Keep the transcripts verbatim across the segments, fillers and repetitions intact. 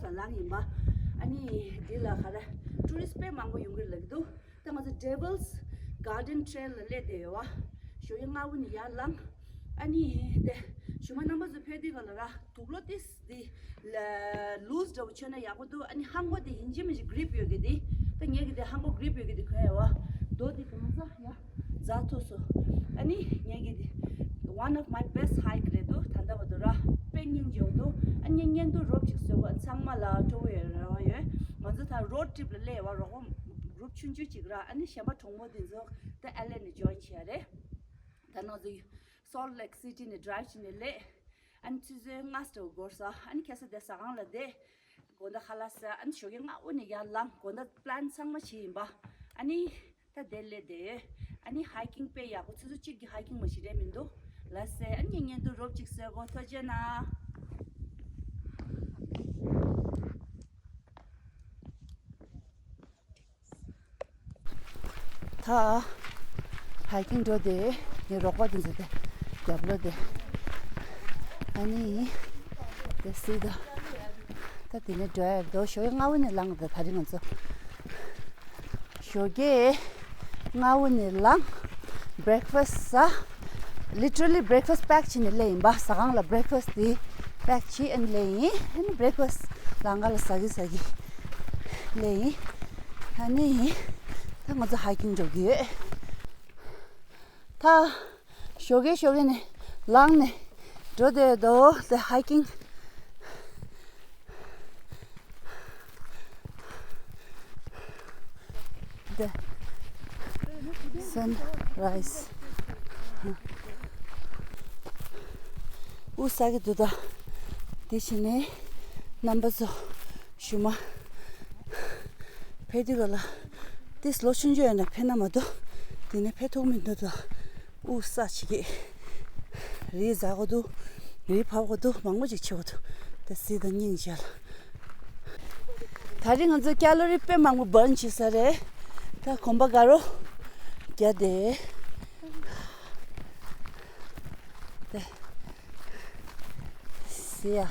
ལ་ལངས་ཡིན་པ། ཨ་ནི་འདི་ལ་ག་རེ་ཊུ་རི་སི་ཊི་དཔེ་མང་པོ་ཡོང་གི་རེད་ལབ་ཀྱི་འདུག་ད་ང་ཚོ་Devil's Garden Trail ལ་སླེབས་བསྡད་ཡོད་པ། ཞོགས་ཀས་སྔ་པོ་ནས་ཡར་ལངས། ཨ་ནི་དེ་གཞུག་མ་རྣམ་པ་ཚོ་ཕེབས་དུས་སྒང་ལ་ར་དུག་ལོག་ཏིས་འདི་ལ་ལུས་འདྲ་པོ་མཆོད་ན་ཡག་པོ་འདུག་ཨ་ནི་ཧང་གོ་དེ་ཡིན་གཅིག་མིན་གཅིག་གྷི་རིབ་ཡོད་གི་དེ། ད་ངས་གི་དེ་ཧང་གོ་གྷི་རིབ་ཡོད་གི་དེ་གོན་ཡོད་པ། རྡོ་དེ་གང་ས་ཡ་འཛག་ཐུབ་སོང་། ཨ་ནི་ངས་གི་དེ་one of my best hike རེད་འདུག་ད་ལྟ་བར་དུ་ར་དཔེ་སྙིང་རྗེ་པོ་འདུག་ཨ་ནི་ངས་བརྙན་ཐུང་རོབ་ཅིག་བཟོས་གོ་ཚང་མ་ལ་སྤྲོ་བོ་ཡོད་རེ་བ་ཡོད། ང་ཚོ་ད་རོཌ་ཊི་རིབ་ལ་སླེབས་པ། རོགས་པ་གྷི་རུབ་ཆུང་ཆུང་ཅིག་ར། ཨ་ནི་གཞན་པ་གྲོགས་མོ་དེ་ཚོ་ད་ཨེལ་ཨེ་ནས་ཇོ་ཡིན་བྱས་རེད། ད་ང་ཚོ་Salt Lake City ནས་ཌི་རའིབ་བྱས་ནས་སླེབས། ཨ་ནི་ཆུ་ཚོད་ལྔ་ཙམ་འགོར་སོང་། ཨ་ནི་ཁ་སང་དེ་ཟ་ཁང་ལ་བསྡད། དགོང་དག་ཁ་ལག་ཟ། ཨ་ནི་ཞོགས་ཀས་སྔ་པོ་ནས་ཡར་ལངས། དགོང་དག་པི་ལན་ཚང་མ་བྱས་ཡིན་པ། ཨ་ནི་ད་དེ་སླེབས་བསྡད་ཡོད། ཨ་ནི་ཧའི་ཀིང་དཔེ་ཡག་པོ། ཆུ་ཚོད་གཅིག་གི་ཧའི་ཀིང་མ་ཞིག་རེད་མི་འདུག་ལགས་སེ། ཨ་ནི་ངས་བརྙན་ཐུང་རོབ་ཅིག་བཟོས་གོ་ཐུགས་རྗེ་གནང་། ད་ཧའི་ཀིང་འགྲོ་དེ། ངའི་རོགས་པ་དེ་ཚོ་དེ་རྒྱབ་ལོགས་དེ། ཨ་ནི་དེ་སི་ད། ད་དེ་ནས་འགྲོ་ཡ་འདུག་ཞོགས་ཀས་སྔ་པོ་ནས་ལངས་དང་། ད་རིང་ང་ཚོ་ཞོགས་ཀས་སྔ་པོ་ནས་ལངས། བྷི་རེག་ཕ་སི་ཟ། Literally breakfast pack བྱས་ནས་སླེབས་ཡིན་པ། ཟ་ཁང་ལ་བྷི་རེག་ཕ་སི་དེ་པེག་བྱས། ཨ་ནི་སླེབས་ཡིན། ཨ་ནི་བྷི་རེག་ཕ་སི་ལམ་ཁ་ལ་ཟ་གི་ཟ་གི་སླེབས་ཡིན། ཨ་ནི་ད་ང་ཚོ་ཧའི་ཀིང་འགྲོ་གི་ཡོད། ད་ཞོགས་ཀས་ཞོགས་ཀས་ནས་ལངས་ནས་འགྲོ་བསྡད་འདུག་དེ་ཧའི་ཀིང་། དེ་སན་རའི་སི། དབུགས་ཟ་གི་འདུག་ད་དེ་བྱས་ནས་རྣམ་པ་ཚོ་གཞུག་མ་ཕེབས་དུས་སྒང་ལ་ཏིས་ལོ་ཆུང་ཆུང་ཡིན་ན་ཕེབས་ན་མ་གཏོགས་དེ་ནས་ཕེབས་ཐུབ་མི་འདུག་ད་དབུགས་ཟ་བྱེད་ཀྱི་རེད། ཟ་དགོས་འདུག་རེད་ཕབ་དགོས་འདུག་མང་པོ་ཅིག་བྱེད་དགོས་འདུག་ད་སི་ད་སྙིང་རྗེ་ལ། ད་རིང་ང་ཚོ་ཀེ་ལོ་རི་དཔེ་མང་པོ་བྷརན་བྱེད་ས་རེད། ད་གོམ་པ་དགའ་རོགས་རྒྱག་དེ། དེ་སི་ཡ།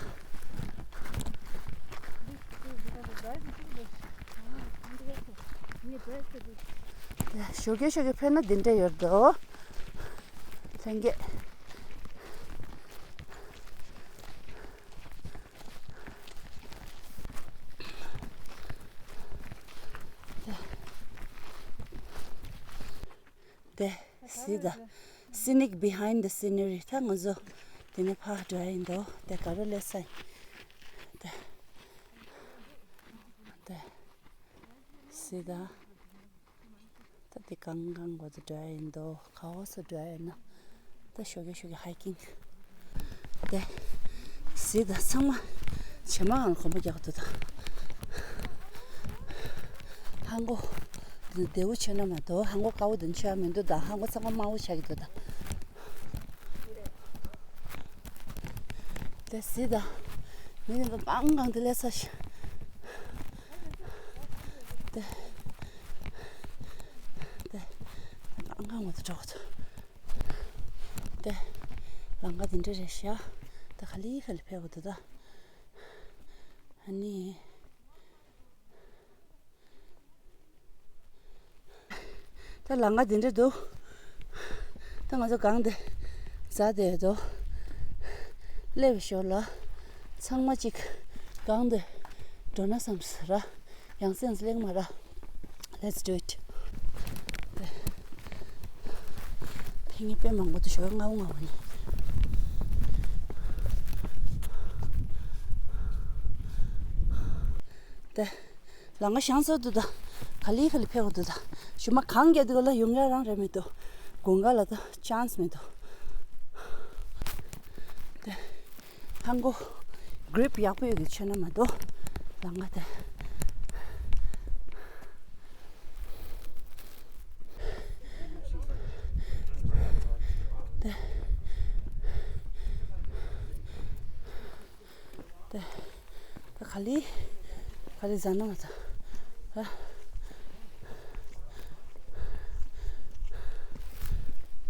ཞོགས་ཀས་ཞོགས་ཀས་ཕེབས་ན་འདི་འདྲ་ཡོད་དོ། ལྷན་རྒྱས། དེ་སི་ད། Scenic behind the scenery. ད་ང་ཚོ་དེ་ནས་ཕར་འགྲོ་ཡ་ཡིན་དོ། དེ་ག་རུ་སླེབས་ས་ཡིན། དེ་དེ་སི་ད། ད་དེ་གང་གང་གོ་ཚོ་འགྲོ་ཡ་ཡིན་དོ། ག་བ་སུ་འགྲོ་ཡ་ཡིན་ན། ད་ཞོགས་ཀས་ཞོགས་ཀས་ཧའི་ཀིང་། དེ་སི་ད་ཚང་མ་བྱེ་མའང་གོམ་པ་རྒྱག་འདུག་ད་ཧང་གོ་འདི་བདེ་བོ་ཆེ་ན་མ་གཏོགས་ཧང་གོ་དཀར་པོ་འདི་ཆེ་ཡ་མི་འདུག་ད་ཧང་གོ་ཚང་མ་དམར་པོ་ཆགས་ཀྱི་འདུག་ད་དེ་སི་ད་མི་ནི་གང་གང་དེ་ལས་ས་ཞིག་དེ་དེ་གང་གང་མ་ཐུག་གྲོགས་ཐུག་དེ་ལམ་ཁ་དེ་འདྲ་རེད་ཤག་ད་ག་ལེ་ག་ལེ་ཕེབས་དགོས་འདུག་ད་ཨ་ནི། ད་ལམ་ཁ་འདི་འདྲ་འདུག་ད་ང་ཚོ་སྒང་དེ་འཛེགས་བསྡད་འདུག་སླེབས་པའི་ཞོར་ལ་ཚང་མ་གཅིག་སྒང་དེ་འགྲོ་ན་བསམ་སོང་ར། ཡང་སེམས་གླེང་མ་ར། Let's do it. དེ་ངས་དཔེ་མང་པོ་འདུག་ཞོགས་སྔ་པོ་སྔ་པོ་ནས། དེ། ལམ་ཁ་བཞེངས་ཚར་འདུག་ད། ག་ལེ་ག་ལེ་ཕེབས་དགོས་འདུག་ད། གཞུག་མ་གངས་རྒྱག་དུས་སྒང་ལ་ཡོང་ཡ་རང་རེད་མི་འདུག་དགུན་ཁ་ལ་ད་ཅན་སི་མི་འདུག་དེ། ཧང་གོ་གྷི་རིབ་ཡག་པོ་ཡོད་ཀྱི་ཆོད་ན་མ་གཏོགས་ལམ་ཁ་དེ། དེ། དེ། ད་ག་ལེ། ག་ལེ་ཟ་ན་མ་ད། ཨ།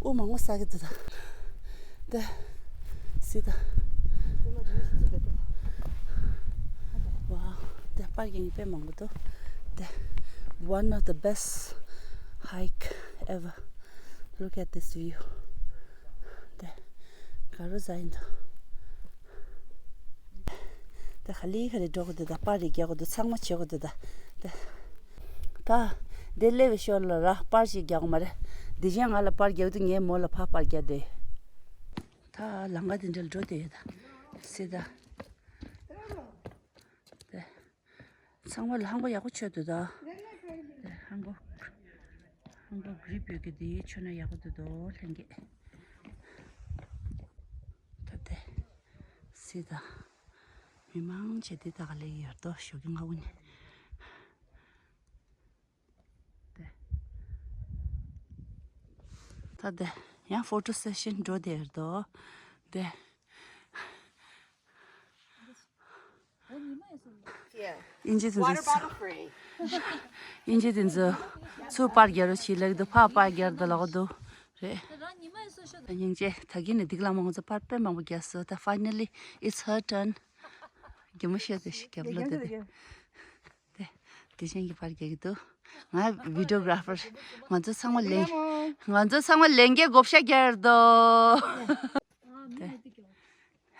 དབུགས་མང་པོ་ཟ་གི་འདུག་ད། དེ། སི་ད། ཝའོ། ཡིན་དཔེ་མང་པོ་འདུག་དེ། One of the best hike ever. Look at this view. དེ། ག་རུ་ཟ་ཡིན་འདུག་དེ་ག་ལེ་ག་ལེ་འགྲོ་གི་འདུག་ད་པར་རེ་རྒྱག་གི་འདུག་ཚང་མ་བྱེད་གི་འདུག་ད། དེ། ད། དེ་སླེབས་པའི་ཞོར་ལ་ར་པར་ཞིག་རྒྱག་དགོས་མ་རེད། དེ་བཞིན་ང་ལ་པར་རྒྱག་དུས་ངས་མོ་ལ་ཕར་པར་རྒྱག་དེ། ད་ལམ་ཁ་དེ་འདྲ་ལ་འགྲོ་དེ་ཡོད་ད། སི་ད། དེ། ཚང་མ་ལ་ཧང་གོ་ཡག་པོ་མཆོད་འདུག་ད། དེ་ཧང་གོ། ཧང་གོ་གྷི་རིབ་ཡོད་ཀི་དེ་མཆོད་ན་ཡག་པོ་འདུག་དོ་ལྷན་རྒྱས། ད་དེ། སི་ད། མི་མང་ཆེ་དེ་ད་ག་ལེ་ཡོད་དོ་ཞོགས་ཀྱི་སྔ་བོ་ནས། དེ། ད་དེ། ཡང་ཕོ་ཊོ་སེ་ཤན་འགྲོ་དེ་ཡོད་དོ། དེ། ཨིན་ཇི་དེ་ཚོ། ཨིན་ཇི་དེ་ཚོ་ཚུར་པར་རྒྱག་རོགས་བྱེད་ལབ་ཀྱི་འདུག་ཕར་པར་རྒྱག་རོགས་ལབ་ཀྱི་འདུག་རེད། སྙིང་རྗེ། ད་གིན་ནས་སྡིག་ལ་མང་ཚོ་པར་དཔེ་མང་པོ་རྒྱག་སོང་། ད་finally it's her turn. རྒྱུ་མ་ཤོད་དེ་ཞིག་རྒྱབ་ལོ་དེ་དེ། དེ་དེ་བཞིན་གྱི་པར་རྒྱག་གི་འདུག་ང་བི་ཌི་ཡོ་གྷི་ར་ཕར། ང་ཚོ་ཚང་མ་ལེན། ང་ཚོ་ཚང་མ་ལེན་གྱི་བགོ་བཤའ་རྒྱག་རེད་དོ། དེ།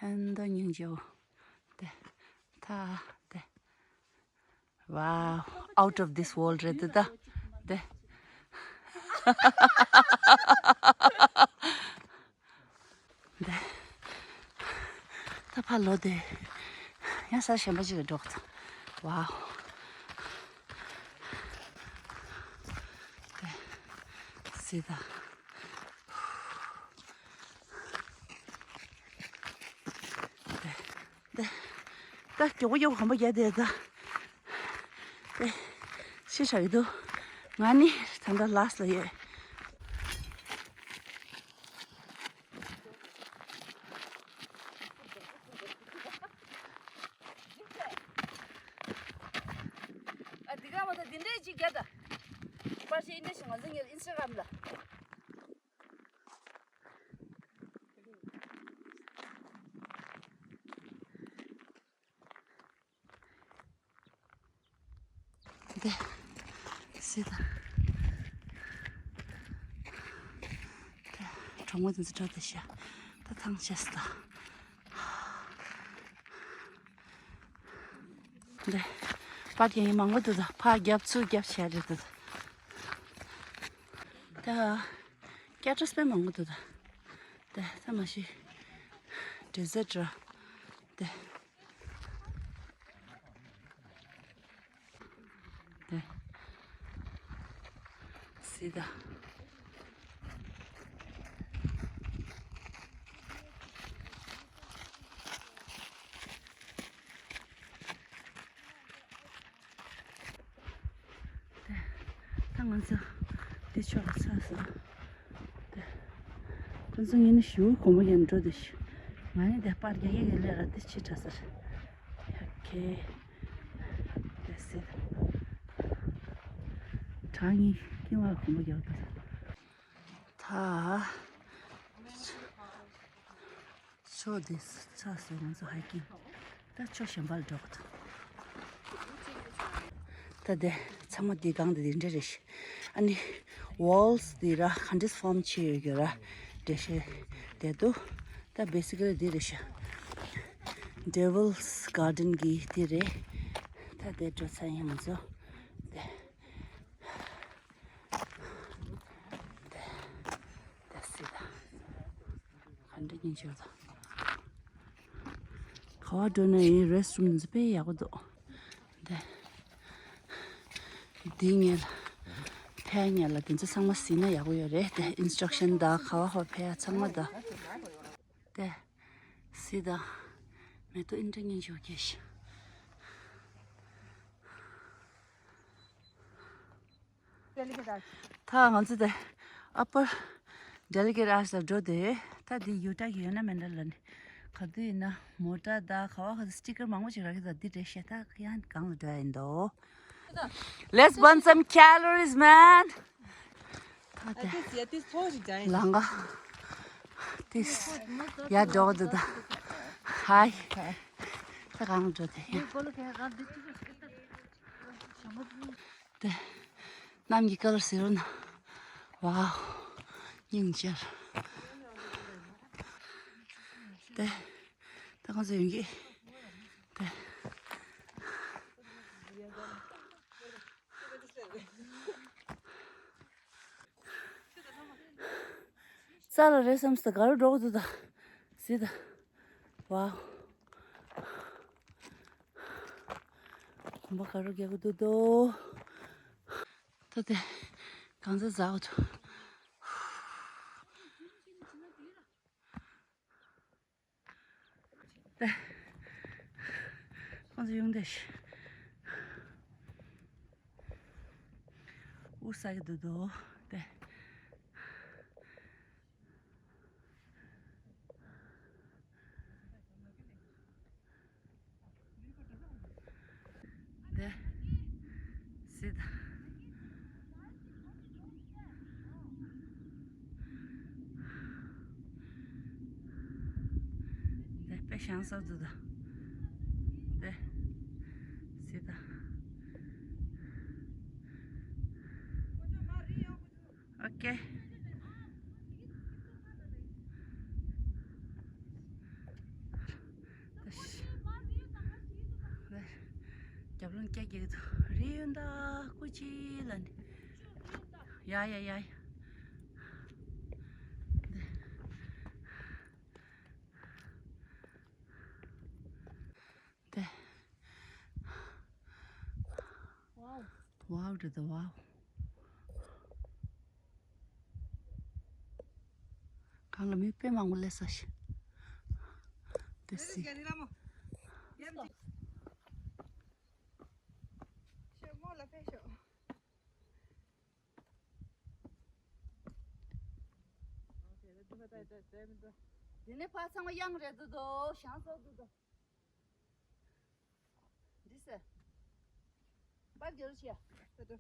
ཧན་དོ་སྙིང་རྗེ་བོ། དེ། ད། དེ། Wow, out of this world རེད་འདུག་ད། དེ། དེ། ད་ཕར་ལོག་དེ། ཡང་ས་གཞན་པ་ཅིག་ལ་འགྲོ་དགོས། Wow. དེ། སི་ད། དེ། དེ། ད་མགྱོགས་པོ་མགྱོགས་པོ་གོམ་པ་རྒྱག་དེ་ད། དེ། ཤི་ཆགས་ཀྱི་འདུག་ང་ནི་ད་ལྟ་ལཱ་སི་ལ་ཡོད། ཨ་འདི་ག་མ་ད་འདི་འདྲས་ཅིག་རྒྱག་ད། པར་ཞིག་འདི་འདྲས་ཞིག་ང་ཚོ་ངའི་ཨིན་སི་ཊ་གྷ་རམ་ལ། འདི། སི་ད། འདི། གྲོགས་མོ་དེ་ཚོ་འགྲོ་དེ་ཤ། ད་ཐང་ཆད་སོང་ད། འདི། པར་རྒྱག་མཁན་མང་པོ་འདུག་ད། ཕར་རྒྱབ་ཚུར་རྒྱབ་བྱས་རེད་འདུག་ད། ད། སྐྱ་ཊར་སི་དཔེ་མང་པོ་འདུག་ད། ད། ད་མ་གཞི། ཌེ་ཟར་ཊི་ར། ད། དེ། སི་ད། དེ། ད་ང་ཚོ་འདི་ཕྱོགས་ལ་ཚར་སོང་། དེ། ཁོ་ཚོ་ངས་ནི་ཞུ་གོམ་པ་ཡན་འགྲོ་དེ་ཞུ། ང་ནི་དེ་པར་རྒྱག་ཡས་ཀྱི་ལས་ལ་དེ་ཕྱི་དྲགས་ཟེར། ཡ་ཁེ། That's it. གྲངས་ཉིད་ཀྱི་བར་གོམ་པ་རྒྱག་དགོས། ད། ཕྱོགས་འདི་ཚ་སོང་ང་ཚོ་ཧའི་ཀིང་། ད་ཕྱོགས་གཞན་པ་ལ་འགྲོ་དགོས། ད་དེ་ཚང་མ་འདི་སྒང་དེ་འདི་འདྲ་རེད་ཤག་ཨ་ནི་ཝོལ་སི་འདི་ར་ག་འདྲས་ཕོམ་བྱས་ཡོད་ཀྱི་ར་འགྲེལ་བཤད་དེ་འདུག་ད་basically འདི་རེད་ཤག Devil's Garden གི་འདི་རེད། ད་དེ་འགྲོ་ཚར་ཡིན་ང་ཚོ། དེ། དེ། དེ་སི་ད། ག་འདྲ་ཉིན་བྱེད་དང་། ག་བ་འགྲོ་ན་ཡིན་རེ་སི་ཊི་རུམ་འདི་ཚོ་དཔེ་ཡག་པོ་འདུག་དེ། འདི་ངས་ལ། ཕལ་ངས་ལ་དེ་ཚོ་ཚང་མ་གཟིགས་ན་ཡག་པོ་ཡོད་རེད་དེ། ཨིན་སི་ཊྲག་ཤན་དང་ག་བ་ཧོ་ཕལ་ཚང་མ་དང་། དེ། སི་ད། མེ་ཏོག་ཨིན་ཏྲ་ཉིན་བྱེད་ཀྱི་ཤི། ད་ང་ཚོ་དེ་ཨ་པར་ཌེ་ལི་གེཊ་ཨར་ཆི་ལ་འགྲོ་དེ། ད་དེ་ཡུ་ཊ་གི་ཡོད་ན་མེད་ན་ལ་ནི་ག་དུས་ཡིན་ན་མོ་ཊ་ད་ག་བ་ག་དུས་སི་ཊི་ཀར་མང་པོ་ཞིག་རག་གི་ད་འདི་འདྲའི་ཤེས་ད་ཡང་གང་ལ་འགྲོ་ཡ་ཡིན་དོ། Let's burn some calories, man. ད་དེ་ལང་ག་དེ་ཡ་འགྲོ་དུ་ད་ཧའི་ད་གང་འགྲོ་དེ་ཡ། ཏེ། གནམ་གྱི་ཀ་ལར་ཟེར་རོ་ན། ཝའོ། སྙིང་རྗེ། ཏེ། ད་ཁོང་ཚོ་ཡོང་གི། ཏེ། ས་ལ་རེད་བསམ་སྟེ་ག་རུ་འགྲོ་གི་འདུག་ད། གཟིགས་དང་། ཝའོ། གོམ་པ་ག་རུ་རྒྱག་གི་འདུག་དོ། ད་དེ་གང་ཚ་ཟ་གི་འདུག་ཏེ། ཁོང་ཚོ་ཡོང་དེ་ཤི། དབུགས་ས་གི་འདུག་དོ། ཏེ། ཏེ། གཟིགས་དང་། ཏེ་དཔེ་ཞང་ས་འདུག་ད། ཏེ། གཟིགས་དང་། ཨོ་ཀེ། རྒྱབ་ལོགས་སྐད་རྒྱག་གི་འདུག་རི་ཡོན་ད་ཀུ་ཅི་ལ་ནི། ཡ་ཡ་ཡ་ཡ། ཏེ། ཝའོ་རེད་ད་ཝའོ། གང་ལ་མི་དཔེ་མང་པོ་སླེབས་ས་ཞིག་ཏེ་སི། དེ་ནས་ཕར་ཚང་མ་གཡང་རེད་འདུག་དོ། ཞང་སོགས་འདུག་དོ། འདི་ཟེར། པར་རྒྱག་རོགས་བྱས། ད་དོ།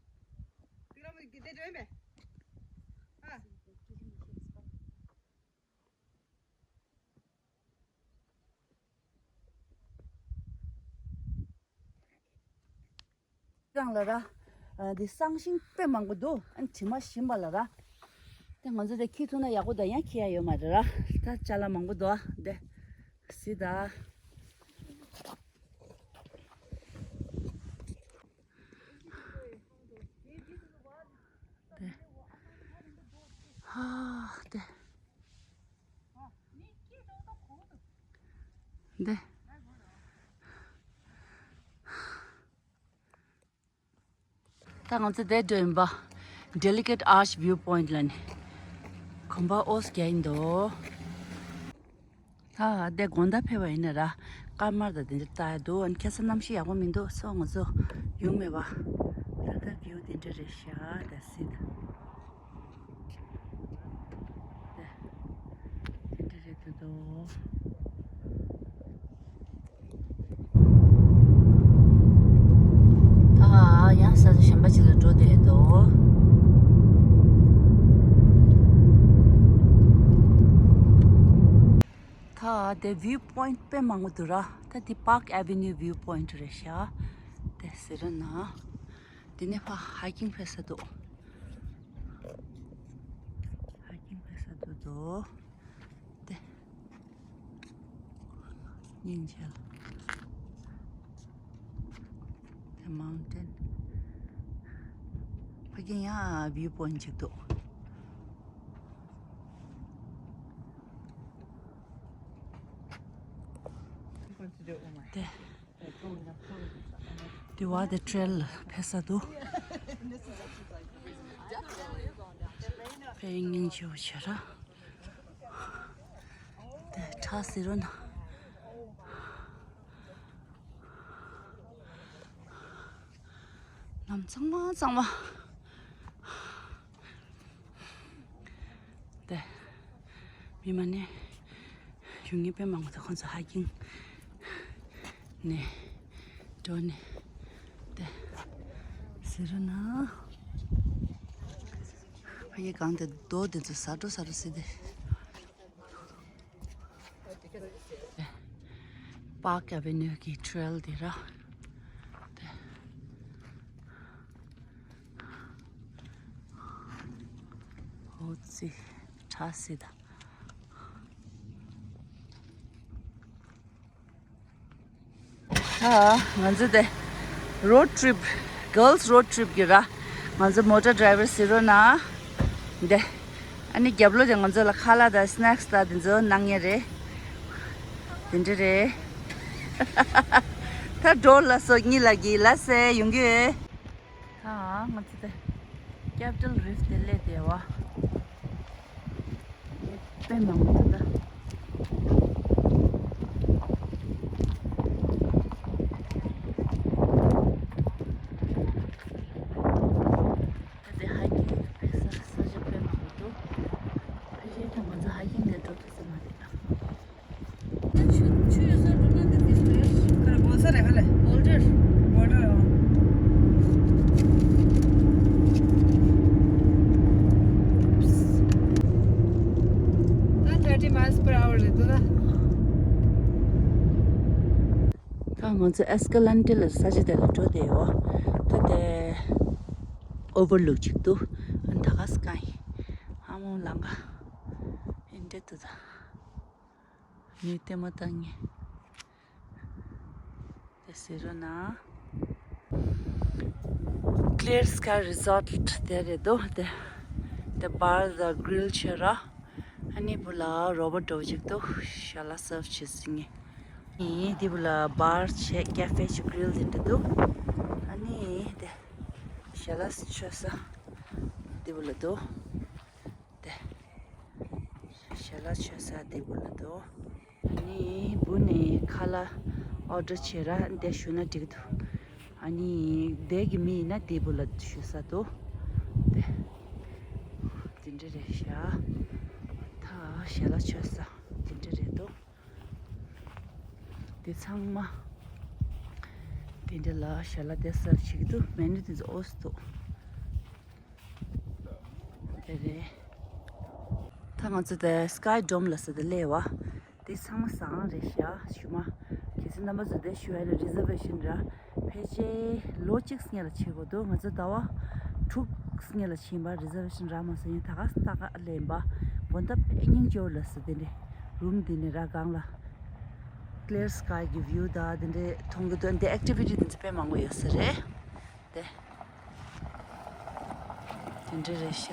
དེ་རང་མི་དེ་འདྲ་འདྲ་མེད། ཨ། རང་ལ་ར། ཨ། འདི་བསང་ཤིང་དཔེ་མང་པོ་འདུག་ཨ་ནི་དྲི་མ་ཞིམ་པ་ལ་ར། དེ་ང་ཚོ་དེ་ཁྱི་ཐུག་ན་ཡག་པོ་ད་ཡང་ཁྱི་ཡ་ཡོད་མ་རེད་ར། ད་ཅ་ལག་མང་པོ་འདུག་ཨ། དེ་སི་ད། དེ། ཧ། དེ། དེ། ད་ང་ཚོ་དེ་འགྲོ་ཡིན་པ། Delicate Arch View Point ལ་ནི། གོམ་པ་ཨོ་སི་རྒྱག་ཡིན་དོ། ད་དེ་དགོང་དག་ཕེབས་པ་ཡིན་ན་ར། སྐར་མ་དང་དེ་འདྲ་ལྟ་ཡ་འདུག་ཨ་ནི་ཁ་སང་གནམ་གཤིས་ཡག་པོ་མི་འདུག་སོ་ང་ཚོ་ཡོང་མེད་པ། ད་ལྟ་བིའུ་དེ་འདྲ་རེད་ཤག་ད་སི་ད། དེ་འདྲ་རེད་འདུག་དོ། ད་ཡང་ས་ཆ་གཞན་པ་ཅིག་ལ་འགྲོ་བསྡད་འདུག་ད་དེ་བིའུ་པོའིནཊ་དཔེ་མང་པོ་འདུག་ར། ད་འདི་Park Avenue View Point རེད་ཤག་དེ་ཟེར་ན། འདི་ནས་ཕར་ཧའི་ཀིང་ཕེབས་ས་འདུག་ཧའི་ཀིང་ཕེབས་ས་འདུག་དོ། དེ། སྙིང་རྗེ་ལ། དེ་མའུན་ཊེན། ཕ་གི་ཡང་བིའུ་པོའིནཊ་ཅིག་འདུག་དེ། དེ་བ་དེ་ཊེལ་ཕེབས་ས་འདུག་དཔེ་སྙིང་རྗེ་པོ་བྱས་ར། དེ་ཁྲ་ཟེར་རོ་ན། ནམ་གཙང་མ་གཙང་མ། དེ། མི་མ་ནི། ཡུལ་ངེས་པའི་མང་པོ་དེ་ཁོང་ཚོ་ཧའི་ཀིང་ནས། འགྲོ་ནས། དེ། ཟེར་རོ་ན། ཕ་གི་གང་དེ་རྡོ་དེ་ཚོ་ཟ་འགྲོ་ཟ་འགྲོ་ཟེར་དེ། Park Avenue གི་ཊེལ་དེ་ར། དེ། ཙི་ཁྲ་སི་ད། ད་ང་ཚོ་དེ་road trip, girls road trip གི་ར། ང་ཚོ་མོ་ཊ་ཌ་རའི་ཝར་ཟེར་རོ་ན། དེ་ཨ་ནི་རྒྱབ་ལོགས་དེ་ང་ཚོ་ལ་ཁ་ལག་དང་སི་ནེག་སི་དང་དེ་ཚོ་གནང་ཡས་རེད། དེ་འདྲ་རེད། ད་འགྲོ་ལ་སོ་གཉིས་ལ་གི་ལ་སེ་ཡོང་གི་ཡོད། ད་ང་ཚོ་དེ་Capital Reef དེ་སླེབས་བསྡད་པ། དཔེ་མང་པོ་འདུག་ད། ད་དེ་hiking དཔེ་ས་ས་ཆ་དཔེ་མང་པོ་འདུག་ཕལ་ཆེར་ད་ང་ཚོ་hiking དེ་འགྲོ་ཐུབ་ས་མ་རེད་ད། ཆུ་ཆུ་ཡོད་ས་འགྲོ་ན་འདི་འདི་རེད། ག་རེ་བོ་ས་རེད་ག་ལེ། Boulder. Boulder. ད་thirty miles per hour རེད་འདུག་ད། ད་ང་ཚོ་Escalante ལ་ས་ཆ་དེ་ལ་འགྲོ་བསྡད་ཡོད། ད་དེ་overlook ཅིག་འདུག་ཨ་ད་ག་སི་ཀའི་ཨ་མོ་ལང་ག་ཨིན་འདྲེ་འདུག་ད། མི་ལྟད་མོ་བཏང་ངེ་དེ་ཟེར་རོ་ན། Clear Sky Resort དེ་རེད་དོ། དེ་དེ་bar དང་grill བྱས་ར། ཨ་ནི་བུ་ལ་རོ་བོ་འགྲོ་ཅིག་འདུག་ཞལ་ལག་serve བྱེད་སྲིད་ངེ། ཨ་ནི་དེ་བུ་ལ་bar བྱས་cafe བྱས་grill དེ་འདྲ་འདུག་ཨ་ནི་དེ་ཞལ་ལག་མཆོད་ས་དེ་བུ་ལ་འདུག་དེ། ཞལ་ལག་མཆོད་ས་དེ་བུ་ལ་འདུག་ཨ་ནི་བུ་ནི་ཁ་ལག་order བྱེད་ར་འདི་ཞུ་ན་འགྲིག་འདུག་ཨ་ནི་འདས་ཀྱི་མི་ཡིན་ན་དེ་བུ་ལ་ཞུ་ས་འདུག་དེ་དེ་འདྲ་རེད་ཤག་ད་ཞལ་ལག་མཆོད་ས་དེ་འདྲ་རེད་འདུག་དེ་ཚང་མ་དེ་འདྲ་ལ་ཞལ་ལག་དེ་serve བྱེད་ཀྱི་འདུག menu དེ་ཚོ་ཨོ་སི་འདུག་དེ་རེད། ད་ང་ཚོ་དེ་Sky Dome ལ་ཟེར་དེ་སླེབས་པ། དེ་ཚང་མ་ཟང་རེད་ཤག་ཞུ་མ། གལ་སྲིད་རྣམ་པ་ཚོ་དེ་ཞུ་ཡ་ན་reservation ར། ཕལ་ཆེར་ལོ་གཅིག་སྔོན་ལ་བྱེད་དགོས་འདུག་ང་ཚོ་ཟླ་བ་དྲུག་སྔོན་ལ་ཕྱིན་པ་reservation རག་མ་སོང་། ཡིན་ད་ག་ས་ད་ག་ལེན་པ། དགོང་དག་དཔེ་སྙིང་རྗེ་པོ་ལ་ཟེར་དེ་འདྲས་རུམ་དེ་ནས་ར་སྒང་ལ་clear sky གི་view ད་དེ་འདྲས་མཐོང་གི་འདུག་འདི་activity དེ་ཚོ་དཔེ་མང་པོ་ཡོད་ས་རེད། དེ། དེ་འདྲ་རེད་ཤག